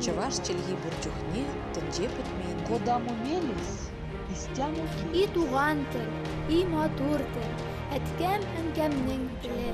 Чӑваш чӗлхи пур чухне тӗнче пӗтмен. Кодамо мелесь, истямо И туган тел, и матур тел, әткәм-әнкәмнең теле.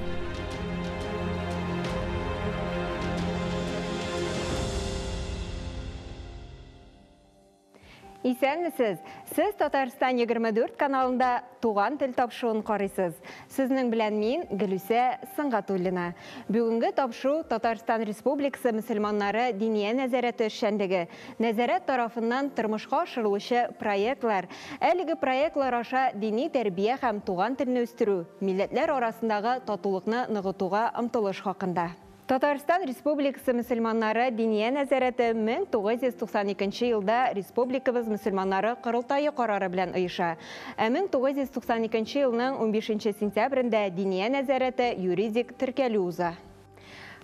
Исәнмесез! Сез Татарстан 24 каналында Туган тел тапшыруын карыйсыз. Сезнең белән мин, Гөлүсә Сөнгатуллина. Бүгенге тапшыру Татарстан Республикасы мөселманнары Диния нәзарәте эшчәнлеге, нәзарәт тарафыннан тормышка ашырылучы проектлар, әлеге проектлар аша дини тәрбия һәм туган телне үстерү, милләтләр арасындагы татулыкны ныгытуга омтылыш хакында. Татарстан Республикасы мөселманнары Диния нәзарәте 1992 елда республикабыз мөселманнары корылтае карары белән оеша. Ә 1992 елның 15 сентябрендә Диния нәзарәте юридик теркәлү уза.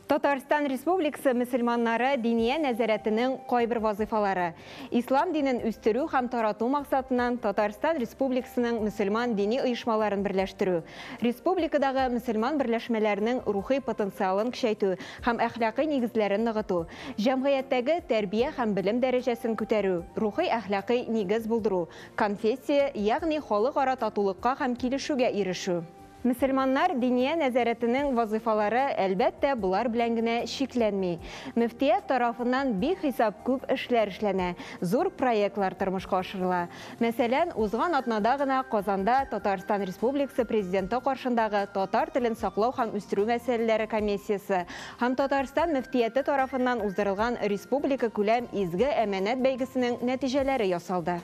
Татарстан Республикасы мөселманнары Диния нәзарәтенең кайбер вазыйфалары. Ислам динен үстерү һәм тарату максатыннан Татарстан Республикасының мөселман дини оешмаларын берләштерү, республикадагы мөселман берләшмәләренең рухи потенциалын көчәйтү һәм әхлакый нигезләрен ныгыту, җәмгыятьтәге тәрбия һәм белем дәрәҗәсен күтәрү, рухи әхлакый нигез булдыру, конфессия, ягъни халыкара татулыкка һәм килешүгә ирешү. Мөселманнар Диния нәзарәтенең вазыйфалары, әлбәттә, болар белән генә чикләнми. Мөфтият тарафыннан бихисап күп эшләр эшләнә, зур проектлар тормышка ашырыла. Мәсәлән, узган атнада гына Казанда Татарстан Республикасы Президенты каршындагы татар телен саклау һәм үстерү мәсьәләләре комиссиясе һәм Татарстан мөфтияте тарафыннан уздырылган республика күләм Изге әманәт бәйгесенең нәтиҗәләре ясалды.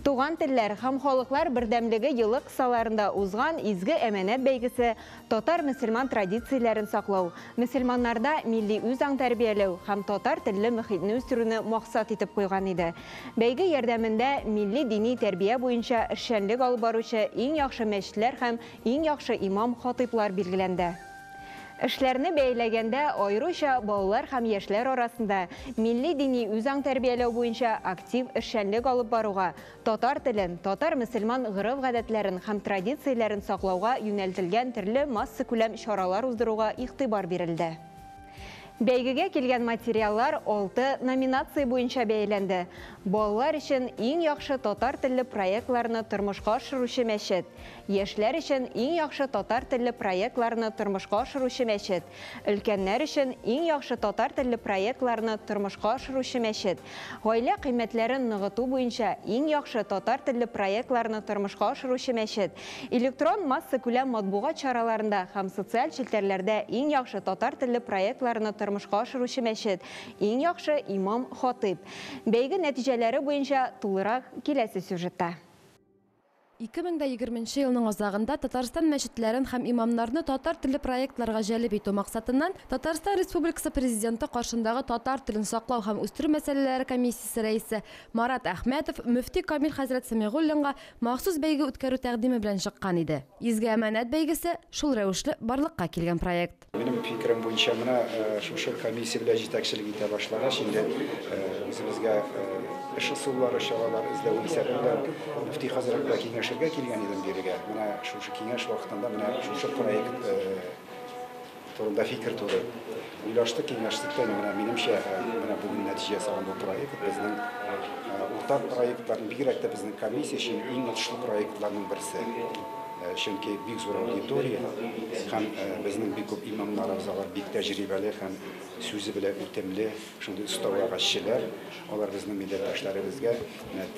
Туган телләр һәм халыклар бердәмлеге елы кысаларында узган Изге әманәт бәйгесе татар мөселман традицияләрен саклау, мөселманнарда милли үзаң тәрбияләү һәм татар телле мөхитне үстерүне максат итеп куйган иде. Бәйге ярдәмендә милли дини тәрбия буенча эшчәнлек алып баручы иң яхшы мәчетләр һәм иң яхшы имам-хатыйплар билгеләнде. Эшләрне бәяләгәндә аеруча балалар һәм яшьләр арасында милли дини үзаң тәрбияләү буенча актив эшчәнлек алып баруга, татар телен, татар мөселман гореф-гадәтләрен һәм традицияләрен саклауга юнәлтелгән төрле массакүләм чаралар уздыруга игътибар бирелде. Бәйгегә килгән материаллар 6 номинация буенча бәяләнде. Балалар өчен иң яхшы татар телле проектларны тормышка ашыручы мәчет, яшьләр өчен иң яхшы татар телле проектларны тормышка ашыручы мәчет, өлкәннәр өчен иң яхшы татар телле проектларны тормышка ашыручы мәчет, гаилә кыйммәтләрен ныгыту буенча иң яхшы татар телле проектларны тормышка ашыручы мәчет, электрон массакүләм матбугат чараларында һәм социаль челтәрләрдә иң яхшы татар телле проектларны тормышка ашыручы мәчет, иң яхшы имам-хатыйп. Бәйге нәтиҗәләре буенча тулырак киләсе сюжетта. 2020 елның азагында Татарстан мәчетләрен һәм имамнарны татар телле проектларга җәлеп итү максатыннан Татарстан Республикасы Президенты каршындагы татар телен саклау һәм үстерү мәсьәләләре комиссиясе рәисе Марат Әхмәтов мөфти Камил хәзрәт Сәмигуллинга махсус бәйге үткәрү тәкъдиме белән чыккан иде. Изге әманәт бәйгесе шул рәвешле барлыкка килгән проект. Минем фикерем буенча менә шушы комиссия белән җитәкчелек итә башлагач, инде үзебезгә эш ысуллары, чаралар эзләү исәбе белән мөфти хәзрәт белән киңәшергә килгән идем бирегә. Менә шушы киңәш вакытында менә шушы проект турында фикер туды. Уйлаштык, киңәштек тә, менә минемчә, менә бүген нәтиҗә ясаган бу проект безнең уртак проектларның, бигрәк тә безнең комиссия өчен иң отышлы проектларның берсе. Чөнки бик зур аудитория һәм безнең бик күп имамнарыбыз, алар бик тәҗрибәле һәм сүзе белән үтемле, шундый оста вәгазьчеләр. Алар безнең милләттәшләребезгә,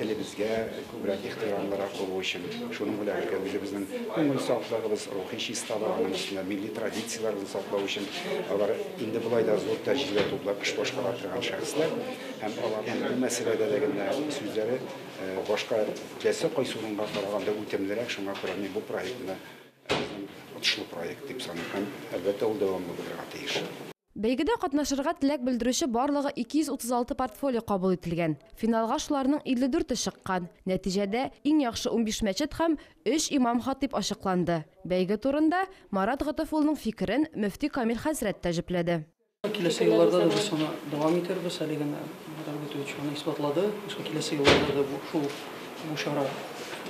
телебезгә күбрәк ихтирамлырак булу өчен, шуның белән бергә үзебезнең күңел сафлыгыбыз, рухи чисталык, аның өстенә милли традицияләрне саклау өчен алар инде болай да зур тәҗрибә туплап эш башкара торган шәхесләр һәм аларның бу мәсьәләдә дә генә сүзләре башка теләсә кайсы урынга караганда үтемлерәк, шуңа күрә мин бу проектны отышлы проект дип саныйм һәм әлбәттә ул дәвамлы булырга тиеш. Бәйгедә катнашырга теләк белдерүче барлыгы 236 портфолио кабул ителгән. Финалга шуларның 54-е чыккан. Нәтиҗәдә иң яхшы 15 мәчет һәм 3 имам-хатыйп ачыкланды. Бәйге турында Марат Готыф улының фикерен мөфти Камил хәзрәт тә җөпләде. Киләсе елларда да без аны дәвам итәрбез, әле генә Марат Готович аны исбатлады. Киләсе елларда да шул бу чара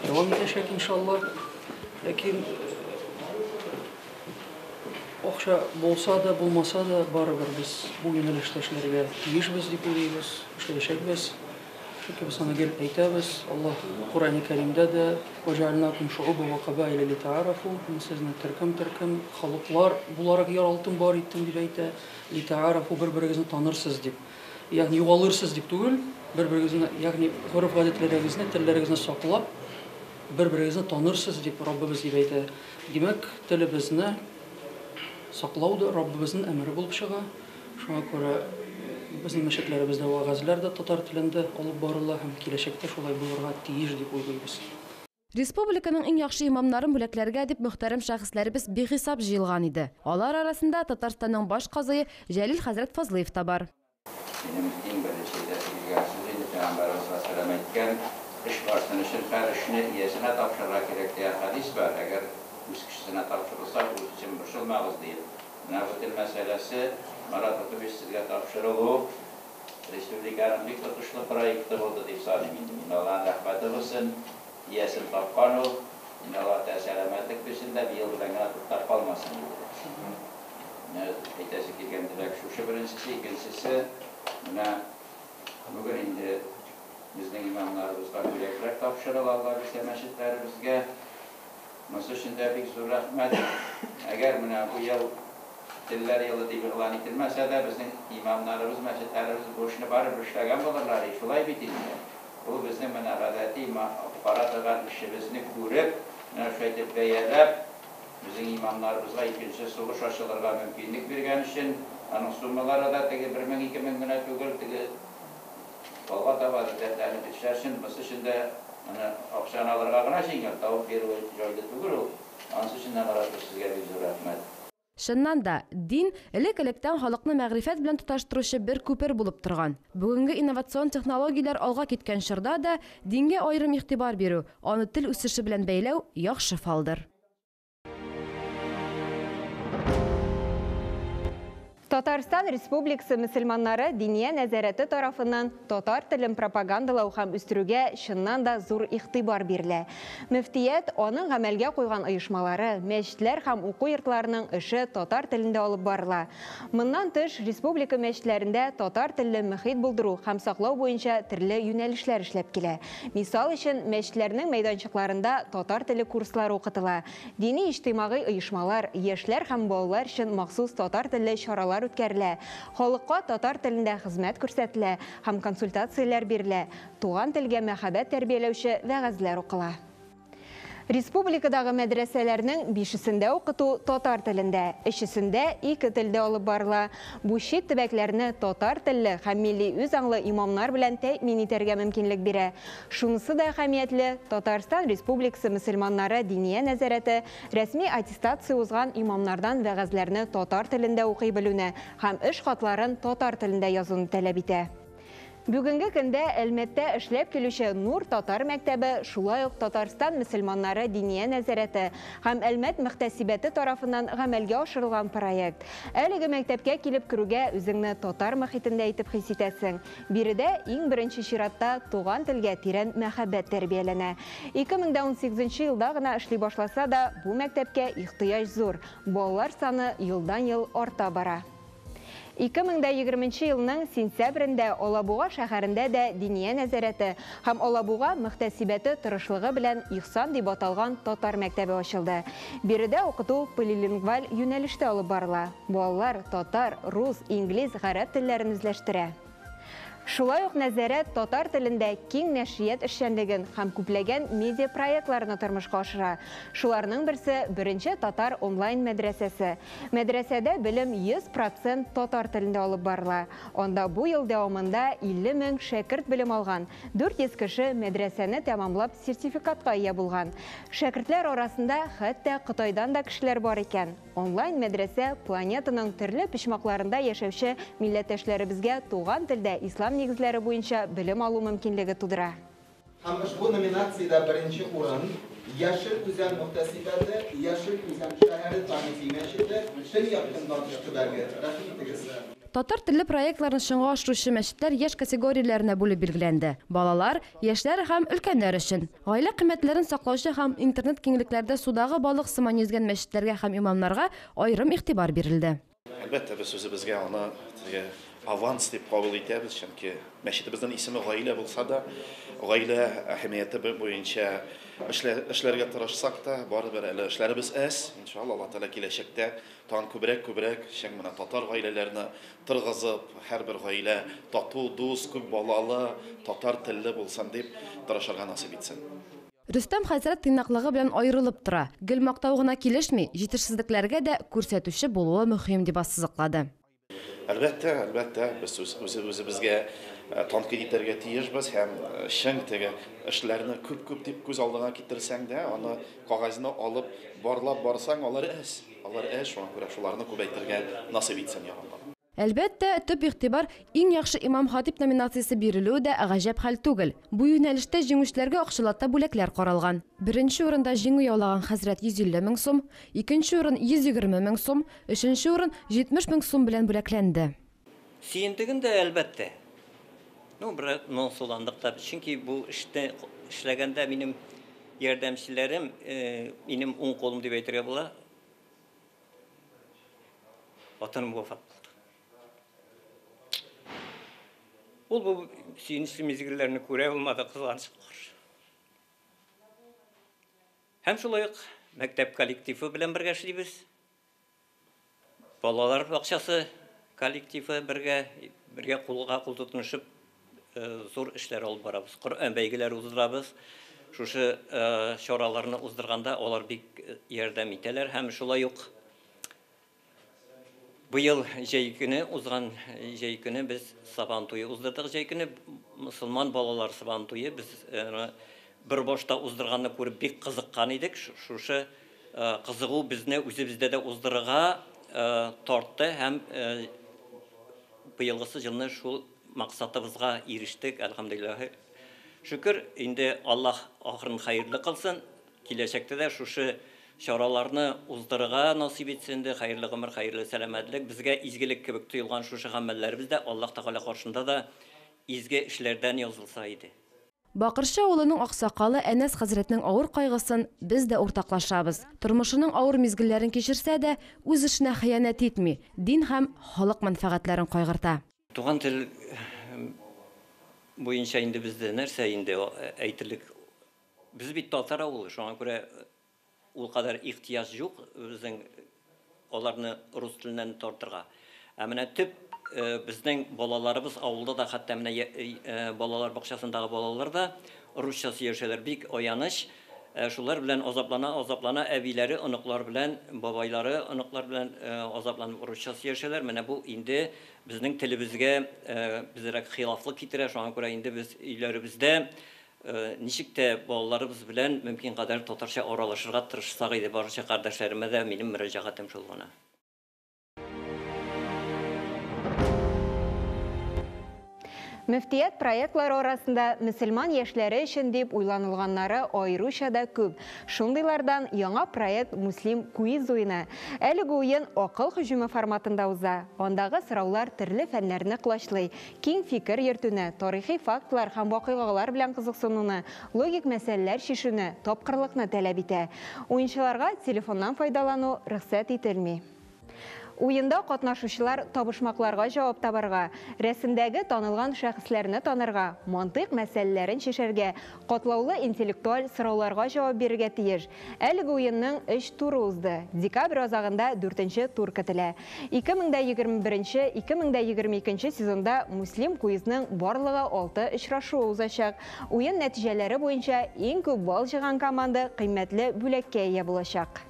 дәвам итәчәк иншалла. Ләкин Акча булса да, булмаса да, барыбер без бу юнәлештә эшләргә тиешбез дип уйлыйбыз, эшләячәкбез. Чөнки без аны гел әйтәбез. Аллаһ Коръәни Кәримдә дә «Вәҗәгальнакум шуубан ва кабаиля литаарафу», мин сезне төркем-төркем халыклар буларак яралттым, бар иттем дип әйтә. Литаарафу, бер-берегезне танырсыз дип. Ягъни югалырсыз дип түгел, бер-берегезне, ягъни гореф-гадәтләрегезне, телләрегезне саклап, бер-берегезне танырсыз дип Раббыбыз дип әйтә. Димәк, телебезне саклау да Раббыбызның әмере булып чыга. Шуңа күрә безнең мәчетләребездә вәгазьләр дә татар телендә алып барыла һәм киләчәктә шулай булырга тиеш дип уйлыйбыз. Республиканың иң яхшы имамнарын бүләкләргә дип мөхтәрәм шәхесләребез бихисап җыелган иде. Алар арасында Татарстанның баш казые Җәлил хәзрәт Фазлыев та бар. Минем иң беренче әйтәсе килгән сүз инде Пәйгамбәребез саллаллаһу алейһи ва сәлләм әйткән, эш барсын өчен һәр эшне иясенә тапшырырга кирәк дигән хәдис бар. Әгәр үз кешесенә тапшырылса, үз өчен борчылмагыз диеп. Менә бу тел мәсьәләсе Марат Лотфович сезгә тапшырылу республиканың бик отышлы проекты булды дип саныйм инде. Мин Аллаһның рәхмәте булсын, иясен тапкан ул. Мин Аллаһ Тәгалә сәламәтлек бирсен дә, быел белән генә туктап калмасын инде. Менә әйтәсе килгән теләк шушы беренчесе, икенчесе, менә бүген инде безнең имамнарыбызга бүләкләр тапшырыла, Алла бирсә мәчетләребезгә. Монысы өчен дә бик зур рәхмәт. Әгәр менә бу ел телләр елы дип игълан ителмәсә дә, безнең имамнарыбыз, мәчетләребез бу эшне барыбер эшләгән булырлар, шулай бит инде. Ул безнең менә гадәти бара торган эшебезне күреп, менә шулай итеп бәяләп, безнең имамнарыбызга икенче сугыш ачылырга мөмкинлек биргән өчен, аның суммалары да теге 1000-2000 генә түгел, теге алга таба дәтләнеп эшләр өчен, монысы өчен дә аны акчаны алырга гына җиңел, табып бирү җайлы түгел ул. Анысы өчен дә Марат сезгә бик зур рәхмәт. Чыннан да, дин элек-электән халыкны мәгърифәт белән тоташтыручы бер күпер булып торган. Бүгенге инновацион технологияләр алга киткән чорда да дингә аерым игътибар бирү, аны тел үсеше белән бәйләү яхшы фалдыр. Татарстан Республикасы мөселманнары Диния нәзарәте тарафыннан татар телен пропагандалау һәм үстерүгә чыннан да зур игътибар бирелә. Мөфтият аның гамәлгә куйган оешмалары, мәчетләр һәм уку йортларының эше татар телендә алып барыла. Моннан тыш, республика мәчетләрендә татар телле мөхит булдыру һәм саклау буенча төрле юнәлешләр эшләп килә. Мисал өчен, мәчетләрнең мәйданчыкларында татар теле курслары укытыла. Дини иҗтимагый оешмалар, яшьләр һәм балалар өчен махсус татар телле чаралар үткәрелә. Халыкка татар телендә хезмәт күрсәтелә һәм консультацияләр бирелә. Туган телгә мәхәббәт тәрбияләүче вәгазьләр укыла. Республикадагы мәдрәсәләрнең 5-сендә укыту татар телендә, 3-сендә ике телдә алып барыла. Бу чит төбәкләрне татар телле һәм милли үзаңлы имамнар белән тәэмин итәргә мөмкинлек бирә. Шунысы да әһәмиятле, Татарстан Республикасы мөселманнары Диния нәзарәте рәсми аттестация узган имамнардан вәгазьләрне татар телендә укый белүне һәм эш хатларын татар телендә язуны таләп итә. Бүгенге көндә Әлмәттә эшләп килүче Нур татар мәктәбе шулай ук Татарстан мөселманнары Диния нәзарәте һәм Әлмәт мөхтәсибәте тарафыннан гамәлгә ашырылган проект. Әлеге мәктәпкә килеп керүгә үзеңне татар мөхитендә итеп хис итәсең. Биредә иң беренче чиратта туган телгә тирән мәхәббәт тәрбияләнә. 2018 елда гына эшли башласа да, бу мәктәпкә ихтыяҗ зур. Балалар саны елдан-ел арта бара. 2020 елның сентябрендә Алабуга шәһәрендә дә Диния нәзарәте һәм Алабуга мөхтәсибәте тырышлыгы белән Ихсан дип аталган татар мәктәбе ачылды. Биредә укыту полилингваль юнәлештә алып барыла. Балалар татар, рус, инглиз, гарәп телләрен үзләштерә. Шулай ук нәзарәт татар телендә киң нәшрият эшчәнлеген һәм күпләгән медиа проектларны тормышка ашыра. Шуларның берсе беренче татар онлайн мәдрәсәсе. Мәдрәсәдә белем 100% татар телендә алып барыла. Анда бу ел дәвамында 50 мең шәкерт белем алган, 400 кеше мәдрәсәне тәмамлап сертификатка ия булган. Шәкертләр арасында хәтта Кытайдан да кешеләр бар икән. Онлайн мәдрәсә планетаның төрле почмакларында яшәүче милләттәшләребезгә туган телдә ислам нигезләре буенча белем алу мөмкинлеге тудыра. Һәм ошбу номинациядә беренче урын Яшел Үзән мөхтәсибәте, Яшел Үзән шәһәре тарихи мәчете, Төньяк Көнбатыш төбәге. Рәхим итегез. Татар телле проектларны чынга ашыручы мәчетләр яшь категорияләренә бүлеп билгеләнде. Балалар, яшьләр һәм өлкәннәр өчен. Гаилә кыйммәтләрен саклаучы һәм интернет киңлекләрдә судагы балык сыман йөзгән мәчетләргә һәм имамнарга аерым игътибар бирелде. Әлбәттә, без үзебезгә аны теге аванс дип кабул итәбез, чөнки мәчетебезнең исеме гаилә булса да, гаилә әһәмияте буенча эшләргә тырышсак та, барыбер әле эшләребез әз. Иншалла, Алла Тәгалә киләчәктә тагын күбрәк-күбрәк чын менә татар гаиләләрне торгызып, һәрбер гаилә тату, дус, күп балалы, татар телле булсын дип тырышырга насыйп итсен. Рөстәм хәзрәт тыйнаклыгы белән аерылып тора. Гел мактау гына килешми, җитешсезлекләргә дә күрсәтүче булуы мөһим дип ассызыклады. Әлбәттә, әлбәттә, без үз-үзебезгә тәнкыйть итәргә тиешбез һәм чын теге эшләрне күп-күп дип күз алдыңа китерсәң дә, аны кәгазьне алып барлап барсаң, алар әз, алар әз, шуңа күрә шуларны күбәйтергә насыйп итсен, я Раббым. Әлбәттә, төп игътибар иң яхшы имам-хатип номинациясе бирелүе дә гаҗәп хәл түгел. Бу юнәлештә җиңүчеләргә акчалата бүләкләр каралган. Беренче урында җиңү яулаган хәзрәт 150 мең сум, икенче урын 120 мең сум, өченче урын 70 мең сум белән бүләкләнде. Сөендек инде, әлбәттә. Ну, бераз моңсуландык та, чөнки бу эшне эшләгәндә минем ярдәмчеләрем, минем уң кулым дип әйтергә була, хатыным вафат булды. Ул бу сөенечле мизгелләрне күрә алмады, кызганычка каршы. Һәм шулай ук мәктәп коллективы белән бергә эшлибез. Балалар бакчасы коллективы бергә кулга кул тотынышып зур эшләр алып барабыз. Коръән бәйгеләре уздырабыз. Шушы чараларны уздырганда алар бик ярдәм итәләр һәм шулай ук быел җәй көне, узган җәй көне без Сабан туе уздырдык. Җәй көне мусульман балалар Сабан туе без бер башта уздырганны күреп бик кызыккан идек. Шушы кызыгу безне үзебездә дә уздырырга тартты һәм быелгысы елны шул максатыбызга ирештек, әлхәмдүлилләһ. Шөкер, инде Аллаһ ахырын хәерле кылсын. Киләчәктә дә шушы чараларны уздырырга насыйп итсен инде, хәерле гомер, хәерле сәламәтлек. Безгә изгелек кебек тоелган шушы гамәлләребез дә Аллаһ Тәгалә каршында да изге эшләрдән язылса иде. Бакырчы авылының аксакалы Әнәс хәзрәтнең авыр кайгысын без дә уртаклашабыз. Тормышының авыр мизгелләрен кичерсә дә, үз эшенә хыянәт итми, дин һәм халык мәнфәгатьләрен кайгырта. Туган тел буенча инде бездә нәрсә инде әйтерлек? Без бит татар авылы, шуңа күрә ул кадәр ихтыяҗ юк безнең аларны рус теленнән тартырга. Ә менә төп безнең балаларыбыз авылда да, хәтта менә балалар бакчасындагы балалар да русча сөйләшәләр, бик аяныч. Шулар белән азаплана, азаплана әбиләре оныклар белән, бабайлары оныклар белән азапланып русча сөйләшәләр. Менә бу инде безнең телебезгә бизрәк хилафлык китерә. Шуңа күрә инде без өйләребездә ничек тә балаларыбыз белән мөмкин кадәр татарча аралашырга тырышсак иде. Барча кардәшләремә дә минем мөрәҗәгатем шул гына. Мөфтият проектлары арасында мөселман яшьләре өчен дип уйланылганнары аеруча да күп. Шундыйлардан яңа проект Муслим квиз уены. Әлеге уен акыл һөҗүме форматында уза. Андагы сораулар төрле фәннәрне колачлый. Киң фикер йөртүне, тарихи фактлар һәм вакыйгалар белән кызыксынуны, логик мәсьәләләр чишүне, тапкырлыкны таләп итә. Уенчыларга телефоннан файдалану рөхсәт ителми. Уенда катнашучылар табышмакларга җавап табарга, рәсемдәге танылган шәхесләрне танырга, мантыйк мәсьәләләрен чишәргә, катлаулы интеллектуаль сорауларга җавап бирергә тиеш. Әлеге уенның 3 туры узды. Декабрь азагында 4нче тур көтелә. 2021-2022 сезонда Муслим квизның барлыгы 6 очрашуы узачак. Уен нәтиҗәләре буенча иң күп балл җыйган команда кыйммәтле бүләккә ия булачак.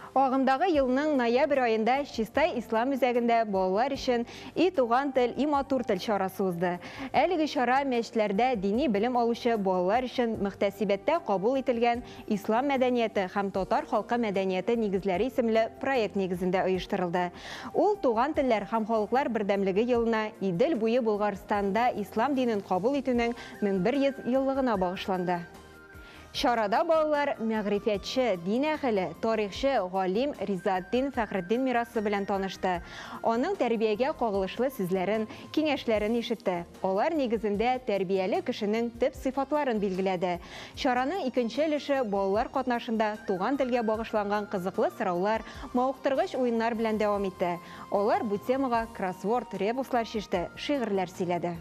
Агымдагы елның ноябрь аенда Чистай Ислам үзәгендә балалар өчен И туган тел, и матур тел чарасы узды. Әлеге чара мәчетләрдә дини белем алучы балалар өчен мөхтәсибәттә кабул ителгән Ислам мәдәнияте һәм татар халкы мәдәнияте нигезләре исемле проект нигезендә оештырылды. Ул туган телләр һәм халыклар бердәмлеге елына Идел буе Болгарстанда ислам динен кабул итүнең 1100 еллыгына багышланды. Чарада балалар мәгърифәтче, дин әһеле, тарихчы, галим Ризаэддин Фәхретдин мирасы белән танышты. Аның тәрбиягә кагылышлы сүзләрен, киңәшләрен ишетте. Алар нигезендә тәрбияле кешенең төп сыйфатларын билгеләде. Чараның икенче өлеше балалар катнашында туган телгә багышланган кызыклы сораулар, мавыктыргыч уеннар белән дәвам итте. Алар бу темага кроссворд, ребуслар чиште, шигырьләр сөйләде.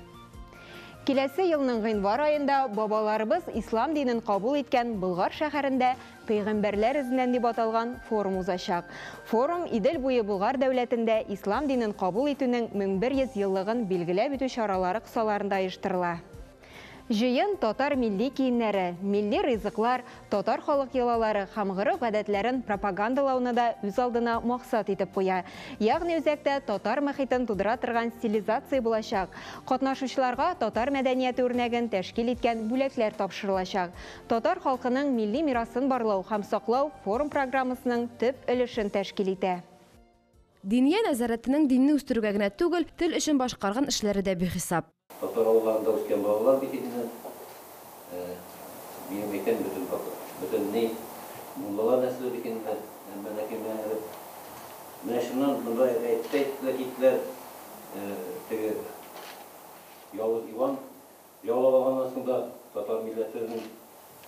Киләсе елның гыйнвар аенда бабаларыбыз ислам динен кабул иткән Болгар шәһәрендә Пәйгамбәрләр эзеннән дип аталган форум узачак. Форум Идел буе Болгар дәүләтендә ислам динен кабул итүнең 1100 еллыгын билгеләп үтү чаралары кысаларында оештырыла. Җыен татар милли киемнәре, милли ризыклар, татар халык йолалары һәм гореф-гадәтләрен пропагандалауны да үз алдына максат итеп куя. Ягъни үзәктә татар мохитен тудыра торган стилизация булачак. Катнашучыларга татар мәдәнияте үрнәген тәшкил иткән бүләкләр тапшырылачак. Татар халкының милли мирасын барлау һәм саклау форум программасының төп өлешен тәшкил итә. Диния нәзарәтенең динне үстерүгә генә түгел, тел өчен башкарган эшләре дә бихисап. Татар авылларында үскән балалар бит инде. Минем әйтәм, бөтен бөтен ни муллалар нәселе бит инде. Әмма ләкин менә менә шуннан монда әйтте әйттеләр киттеләр. Теге Явыз Иван яулап алганнан соң да татар милләтенең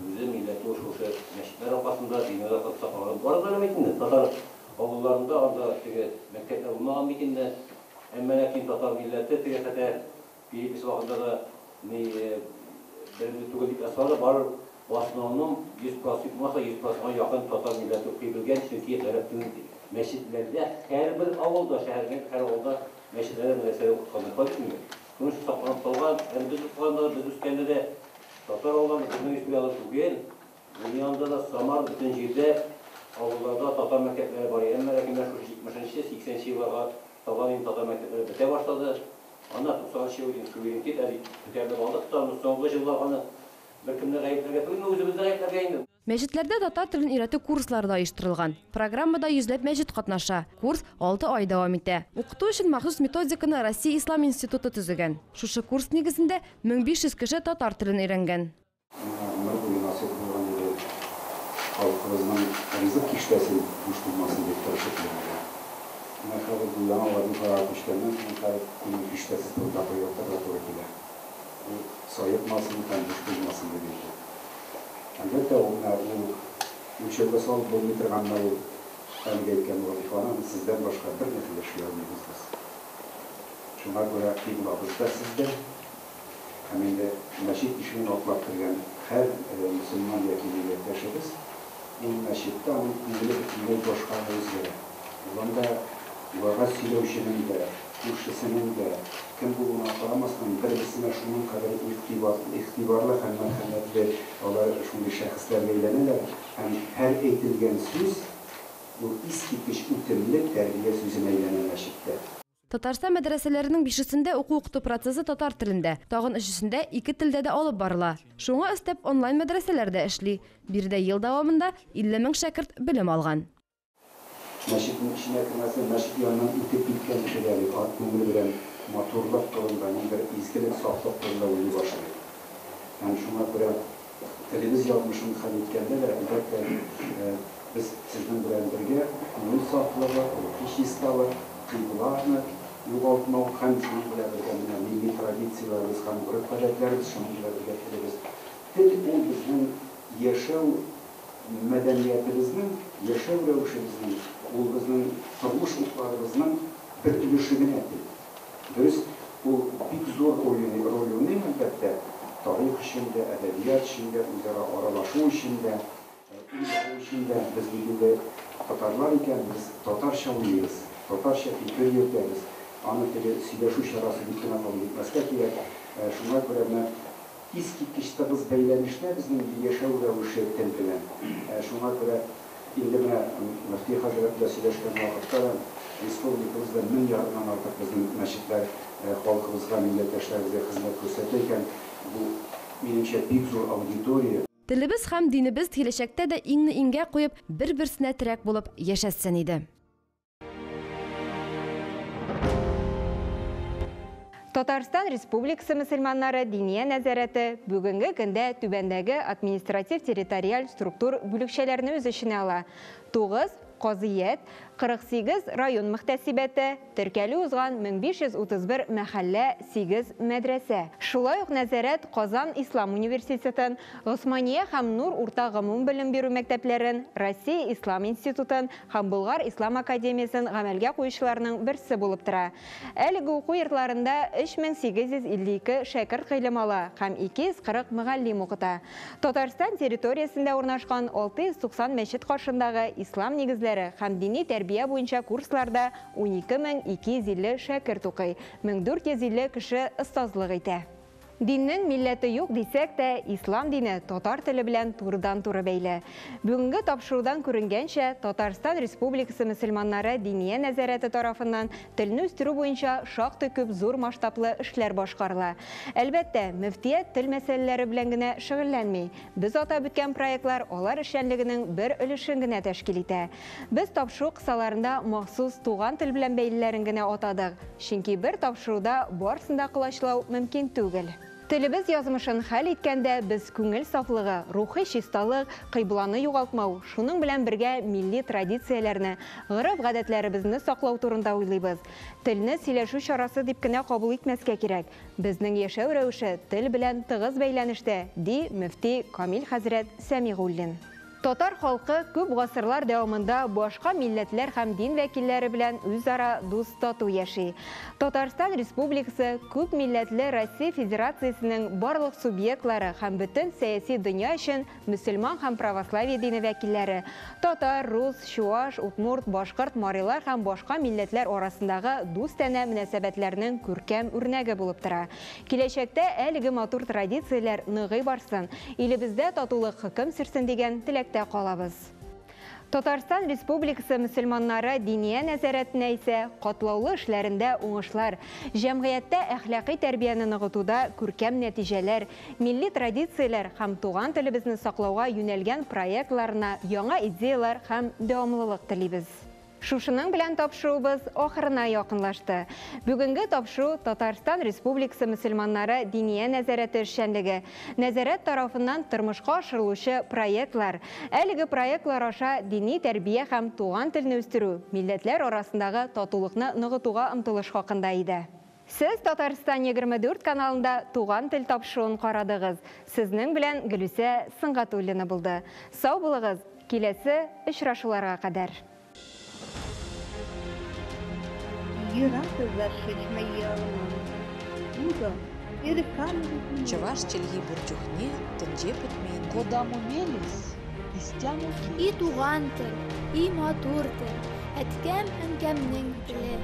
үзе милләте ул шушы мәчетләр аркасында, диннәр аркасында сакланган. Бары да бит инде татар авылларында анда теге мәктәпләр булмаган бит инде. Әмма ләкин татар милләте теге хәтта перепись вакытында да ни белемле түгел дип язсалар да, барыбер в основном 100 процент булмаса, 100 процентка якын татар милләте укый белгән, чөнки гарәп телен мәчетләрдә һәрбер авылда, шәһәрдә һәр авылда мәчетләрдә мәдрәсәдә укытканнар. Шулай бит инде. Шуның өчен сакланып калган. Әле без укыганда, без үскәндә дә татар авылларында безнең өч буялы түгел. Дөньяда да Самар бөтен җирдә авылларда татар мәктәпләре бар. Әмма ләкин менә шушы 70-нче, 80-нче елларга табан инде татар мәктәпләре бетә башлады. Ана 90 нчы ел инде суверенитет әле күтәрелеп алдык та, но соңгы еллар аны беркемне гаепләргә түгел, үзебезне гаепләргә инде. Мәчетләрдә татар телен өйрәтү курслары да оештырылган. Программада йөзләп мәчет катнаша. Курс 6 ай дәвам итә. Укыту өчен махсус методиканы Россия Ислам институты төзегән. Шушы курс нигезендә 1500 кеше татар телен өйрәнгән. Миңа гомер буе насыйп булган иде, халкыбызның ризык киштәсен буш булмасын дип тырышып йөрергә. Менә хәзер бу яңа вазыйфага күчкәннән соң хәзер күңел киштәсез турында кайгыртырга туры килә. Ул саекмасын һәм буш булмасын дип инде. Әлбәттә, ул менә ул үлчәүгә салып булмый торган менә ул әлеге әйткән вазыйфаны сездән башка бернәрсә дә эшли алмыйбыз без. Шуңа күрә кыйблабыз да сездә. Һәм инде мәчет ишеген атлап кергән һәр мөселман яки милләттәшебез ул мәчеттә аның күңеле бөтенләй башкага үзгәрә. Ул анда вәгазь сөйләүченең дә, күршесенең дә кем булуына карамастан, бер-берсенә шуның кадәр игътибарлы һәм мәрхәмәтле алар шундый шәхесләргә әйләнәләр һәм һәр әйтелгән сүз ул искиткеч үтемле тәрбия сүзенә әйләнә мәчеттә. Татарстан мәдрәсәләренең бишесендә уку-укыту процессы татар телендә, тагын өчесендә ике телдә дә алып барыла. Шуңа өстәп онлайн мәдрәсәләр дә эшли. Биредә ел дәвамында 50 мең шәкерт белем алган. Мәчетнең эченә кермәсен, мәчет яныннан үтеп киткән кеше дә бит ат күңеле белән матурлык турында, ниндидер изгелек, сафлык турында уйлый башлый. Һәм шуңа күрә телебез язмышын хәл иткәндә дә, әлбәттә, без сезнең белән бергә күңел сафлыгы, рухи чисталык, кыйбланы югалтмау һәм шуның белән бергә менә милли традицияләребез һәм гореф-гадәтләребез, шуның белән бергә телебез. Тел ул безнең яшәү мәдәниятебезнең, яшәү рәвешебезнең, ул безнең тормыш укларыбызның бер өлеше генә тел. Дөрес, ул бик зур роль уйный, әлбәттә, тарих өчен дә, әдәбият өчен дә, үзара аралашу өчен дә, уйлау өчен дә. Без бит инде татарлар икән, без татарча уйлыйбыз, татарча фикер йөртәбез. Аны теге сөйләшү чарасы дип кенә кабул итмәскә кирәк. Шуңа күрә менә искиткеч тыгыз бәйләнештә безнең яшәү рәвеше тел белән. Шуңа күрә инде менә мөфти хәзрәт белән сөйләшкән вакытта да республикабызда 1500-нан артык безнең мәчетләр халкыбызга, милләттәшләребезгә хезмәт күрсәтә икән, бу, минемчә, бик зур аудитория. Телебез һәм динебез киләчәктә дә иңне иңгә куеп, бер-берсенә терәк булып яшәсен иде. Татарстан Республикасы мөселманнары Диния нәзарәте бүгенге көндә түбәндәге административ-территориаль структур бүлекчәләрне үз эченә ала. 9 казыят, 48 район мөхтәсибәте, теркәлү узган 1531 мәхәллә, 8 мәдрәсә. Шулай ук нәзарәт Казан ислам университетын, Госмания һәм Нур урта гомум белем бирү мәктәпләрен, Россия ислам институтын һәм Болгар ислам академиясен гамәлгә куючыларның берсе булып тора. Әлеге уку йортларында 3852 шәкерт гыйлем ала һәм 240 мөгаллим укыта. Татарстан территориясендә урнашкан 690 мәчет каршындагы ислам нигезләре һәм дини тәрбия буенча курсларда 12250 шәкерт укый, 1450 кеше остазлык итә. Диннең милләте юк дисәк тә, ислам дине татар теле белән турыдан-туры бәйле. Бүгенге тапшырудан күренгәнчә, Татарстан Республикасы мөселманнары Диния нәзарәте тарафыннан телне үстерү буенча шактый күп зур масштаблы эшләр башкарыла. Әлбәттә, мөфтият тел мәсьәләләре белән генә шөгыльләнми. Без атап үткән проектлар алар эшчәнлегенең бер өлешен генә тәшкил итә. Без тапшыру кысаларында махсус туган тел белән бәйлеләрен генә атадык, чөнки бер тапшыруда барысын да колачлау мөмкин түгел. Телебез язмышын хәл иткәндә без күңел сафлыгы, рухи чисталык, кыйбланы югалтмау, шуның белән бергә милли традицияләрне, гореф-гадәтләребезне саклау турында уйлыйбыз. Телне сөйләшү чарасы дип кенә кабул итмәскә кирәк. Безнең яшәү рәвеше тел белән тыгыз бәйләнештә, ди мөфти Камил хәзрәт Сәмигуллин. Татар халкы күп гасырлар дәвамында башка милләтләр һәм дин вәкилләре белән үзара дус тату яши. Татарстан Республикасы күп милләтле Россия Федерациясенең барлык субъектлары һәм бөтен сәяси дөнья өчен мөселман һәм православие дине вәкилләре, татар, рус, чуаш, удмурт, башкорт, марилар һәм башка милләтләр арасындагы дустанә мөнәсәбәтләрнең күркәм үрнәге булып тора. Киләчәктә әлеге матур традицияләр ныгый барсын, илебездә татулык хөкем сөрсен дигән теләктә калабыз. Татарстан Республикасы мөселманнары Диния нәзарәтенә исә катлаулы эшләрендә уңышлар, җәмгыятьтә әхлакый тәрбияне ныгытуда күркәм нәтиҗәләр, милли традицияләр һәм туган телебезне саклауга юнәлгән проектларына яңа идеялар һәм дәвамлылык телибез. Шушының белән тапшыруыбыз ахырына якынлашты. Бүгенге тапшыру Татарстан Республикасы мөселманнары Диния нәзарәте эшчәнлеге, нәзарәт тарафыннан тормышка ашырылучы проектлар, әлеге проектлар аша дини тәрбия һәм туган телне үстерү, милләтләр арасындагы татулыкны ныгытуга омтылыш хакында иде. Сез Татарстан 24 каналында туган тел тапшыруын карадыгыз. Сезнең белән Гөлүсә Сөнгатуллина булды. Сау булыгыз, киләсе очрашуларга кадәр. Чӑваш чӗлхи пур чухне тӗнче пӗтмен. Кодамо мелесь, истямо И туган тел, и матур тел, әткәм-әнкәмнең теле.